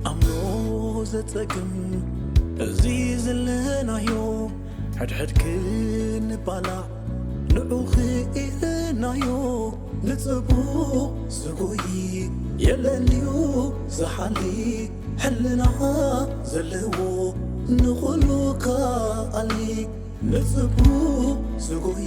ኣምኖ ዘጸግም እዚ ዘለናዮ፣ ሕድሕድ ክንባላዕ ንዑ ክኢልናዮ። ንጽቡቕ ዝጎይ የለን ድዩ ዝሓሊ፣ ሕልና ዘለዎ ንኹሉ ከኣሊ። ንጽቡቕ ዝጎይ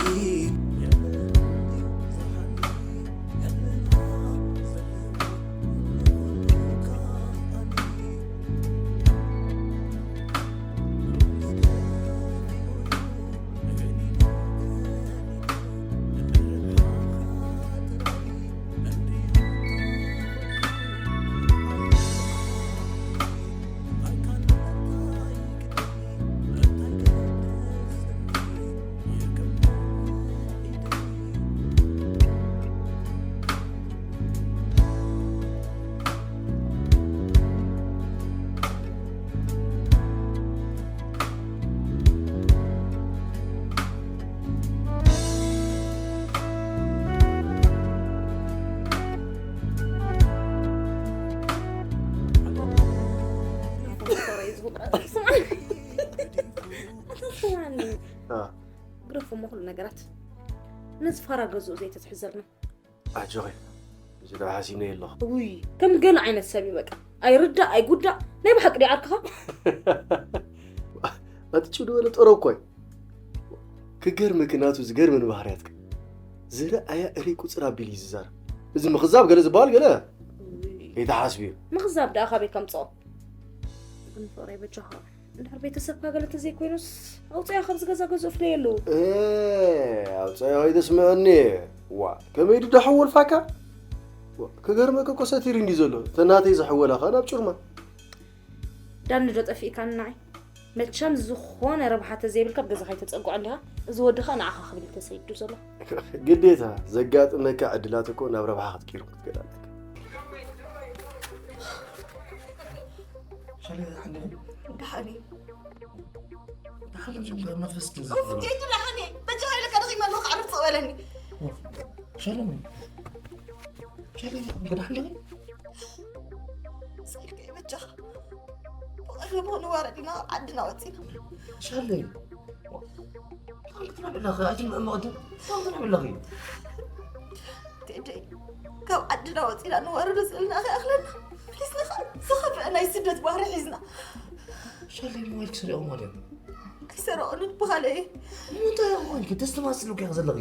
ግረፎሞ ኩሉ ነገራት ነዚ ፋራ ገዝኡ ዘይተትሕዘልና። ኣጆኺ፣ እዚ ዶ ሓሲብኒ ኣለኹ። ውይ፣ ከም ገለ ዓይነት ሰብ እዩ በቃ። ኣይርዳእ ኣይጉዳእ። ናይ ብሓቂ ድዩ ዓርክኻ? ኣቲ ጭው ዝበለ ጠረው እኮ እዩ። ክገርመኪ ናቱ ዝገርመኒ ባህርያትካ። ዝረኣያ እሪ ቁጽር ኣቢሉ እዩ ዝዛረብ። እዚ ምኽዛብ ገለ ዝበሃል ገለ ከይትሓስብዮ። ምኽዛብ ደኣ ካበይ ከምጽኦ? ግን ፍቕረይ በጃኻ እንድሕር ቤተሰብካ ገለ ተዘይኮይኑስ ኣውፅያ ካብዚ ገዛ ገዝኡ ፍለየሉ። ኣውፀያ ከይተስምዐኒ። ዋ ከመይ ድዳ ሕወልፋካ። ክገርመካ እኮ ሰቲሩ እንዲ ዘሎ ተናተይ ዝሕወላ ከ ናብ ጭርማ። ዳኒ ዶ ጠፊእካኒ ንዓይ? መቸም ዝኾነ ረብሓ ተዘይብልካ ኣብ ገዛኻ ኣይተፀግዖ እንዲኻ። እዚ ወዲ ኸ ንዓኻ ክብል እዩ ተሰይዱ ዘሎ። ግዴታ ዘጋጥመካ ዕድላት እኮ ናብ ረብሓ ክትቅይሮም ክትክእል ኣለካ። ሻለ ሓንደኒ ደሓን እዩ። ደሓን ዝምበር መንፈስ ግን ዘፍርህ። እፍቴቱ ደሓን እየ። በጃኻ ኢለካ ደኺመ ኣለኹ፣ ዓረፍ ስቕ በለኒ። ሻለ ምን? ሻለ ደሓን ዲኺ? ስልከ በጃኻ። ብቐደሙ ክንዋረድ ኢና፣ ዓድና ወፂና። ሻለ። እንታይ ትብል ኣለኺ? ኣይትምዕመቕትን። እንታይ ትብል ኣለኺ? ቴደይ፣ ካብ ዓድና ወፂና ንዋረዶ ዘለና ከይኣኽለና፣ መሊስና ከዓ ዝኸፍአ ናይ ስደት ባህሪ ሒዝና። ሻለይ ሞባይልኪ ሰሪቖ ማለት እዩ። ኣይሰረቑንን ብኻልእ እየ። ንምንታይ እያ ሞባይልኪ? ተስተማስሊ እኮ ኢኺ ዘለኺ።